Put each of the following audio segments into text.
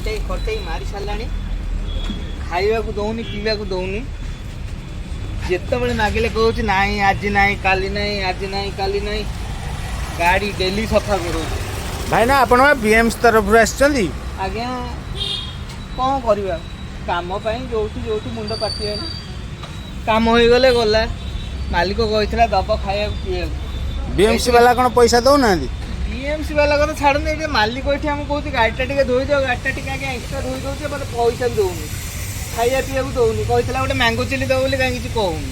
ଖଟେଇ ଖଟେଇ ମାରି ସାରିଲାଣି। ଖାଇବାକୁ ଦଉନି, ପିଇବାକୁ ଦଉନି। ଯେତେବେଳେ ମାଗିଲେ କହୁଛି, ନାହିଁ, ଆଜି ନାହିଁ, କାଲି ନାହିଁ, ଆଜି ନାହିଁ, କାଲି ନାହିଁ। ଗାଡ଼ି ଡେଲି ସଫା କରୁଛି। ଭାଇନା, ଆପଣ ବିଏମ୍ସି ତରଫରୁ ଆସିଛନ୍ତି? ଆଜ୍ଞା, କ'ଣ କରିବା? କାମ ପାଇଁ ଯୋଉଠି ଯୋଉଠି ମୁଣ୍ଡ ପାଟିଲାଣି। କାମ ହେଇଗଲେ ଗଲା। ମାଲିକ କହିଥିଲା ଦବ ଖାଇବାକୁ ପିଇବାକୁ। ବିଏମ୍ସି ବାଲା କ'ଣ ପଇସା ଦଉନାହାନ୍ତି? ବିଏମସି ବାଲା କଥା ଛାଡ଼ନ୍ତୁ। ଏଠି ମାଲିକ ଏଠି ଆମକୁ କହୁଛି, ଗାଡ଼ିଟା ଟିକେ ଧୋଇଦିଅ। ଗାଡ଼ିଟା ଟିକେ ଆଜ୍ଞା ଏକ୍ସଟ୍ରା ଧୋଇ ଦଉଛି, ମୋତେ ପଇସା ବି ଦଉନି, ଖାଇବା ପିଇବାକୁ ଦଉନି। କହିଥିଲା ଗୋଟେ ମ୍ୟାଙ୍ଗୋ ଚିଲି ଦବ ବୋଲି, କାହିଁ କିଛି କହୁନି।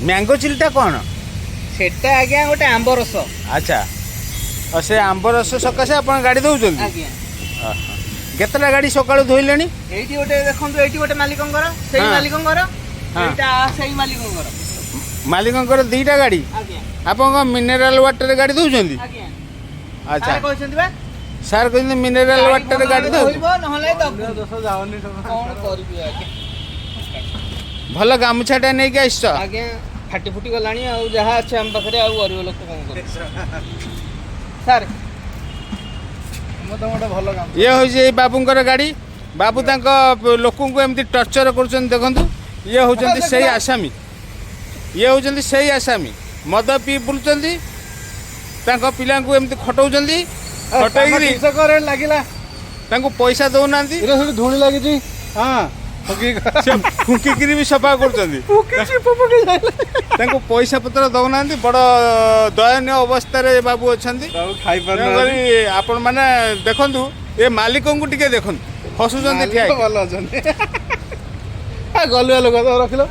ମ୍ୟାଙ୍ଗୋ ଚିଲିଟା କ'ଣ? ସେଟା ଆଜ୍ଞା ଗୋଟେ ଆମ୍ବ ରସ। ଆଚ୍ଛା, ଆଉ ସେ ଆମ୍ବ ରସ ସକାଶେ ଆପଣ ଗାଡ଼ି ଦଉଛନ୍ତି? ଆଜ୍ଞା। ଓହୋ। କେତେଟା ଗାଡ଼ି ସକାଳୁ ଧୋଇଲେଣି? ଏଇଠି ଗୋଟେ ଦେଖନ୍ତୁ, ଏଇଠି ଗୋଟେ ମାଲିକଙ୍କର, ସେଇ ମାଲିକଙ୍କର। ଏଇଟା ସେଇ ମାଲିକଙ୍କର। ମାଲିକଙ୍କର ଦୁଇଟା ଗାଡ଼ି? ଆଜ୍ଞା। ଆପଣ କ'ଣ ମିନେରାଲ ୱାଟରରେ ଗାଡ଼ି ଦଉଛନ୍ତି? ଆଜ୍ଞା। ଆଚ୍ଛା। ସାର୍ କହିଛନ୍ତି ବା। ସାର୍ କହିଛନ୍ତି ମିନେରାଲ ୱାଟରରେ ଗାଡ଼ି ଦଉ। ଧୋଇବ, ନହେଲେ ଦବୁ। କ'ଣ କରିବି ଆଜ୍ଞା? ଭଲ ଗାମୁଛାଟା ନେଇକି ଆସିଛ। ଆଜ୍ଞା, ଫାଟି ଫୁଟି ଗଲାଣି। ଆଉ ଯାହା ଅଛି ଆମ ପାଖରେ। ଆଉ ଗରିବ ଲୋକ କ'ଣ କରିବେ ସାର୍? ଇଏ ହେଉଛି ଏଇ ବାବୁଙ୍କର ଗାଡ଼ି। ବାବୁ ତାଙ୍କ ଲୋକଙ୍କୁ ଏମିତି ଟର୍ଚର କରୁଛନ୍ତି, ଦେଖନ୍ତୁ। ଇଏ ହେଉଛନ୍ତି ସେଇ ଆସାମୀ, ଇଏ ହେଉଛନ୍ତି ସେଇ ଆସାମୀ। ମଦ ପିଇ ବୁଲୁଛନ୍ତି, ତାଙ୍କ ପିଲାଙ୍କୁ ଏମିତି ଖଟଉଛନ୍ତି। ଖଟେଇକିରି ଲାଗିଲା। ତାଙ୍କୁ ପଇସା ଦଉନାହାନ୍ତି। ଏଇଟା ସେଠି ଧୂଳି ଲାଗିଛି। ହଁ। ସେ ଫୁଙ୍କିକିରି ବି ସଫା କରୁଛନ୍ତି। ତାଙ୍କୁ ପଇସା ପତ୍ର ଦଉନାହାନ୍ତି। ବଡ଼ ଦୟନୀୟ ଅବସ୍ଥାରେ ଏ ବାବୁ ଅଛନ୍ତି। ତେଣୁକରି ଆପଣମାନେ ଦେଖନ୍ତୁ, ଏ ମାଲିକଙ୍କୁ ଟିକେ ଦେଖନ୍ତୁ, ହସୁଛନ୍ତି ଠିଆ ହେଇକି। ଭଲ ଅଛନ୍ତି। ଗଲୁଆ ଲୋକ ତ ରଖିଲ।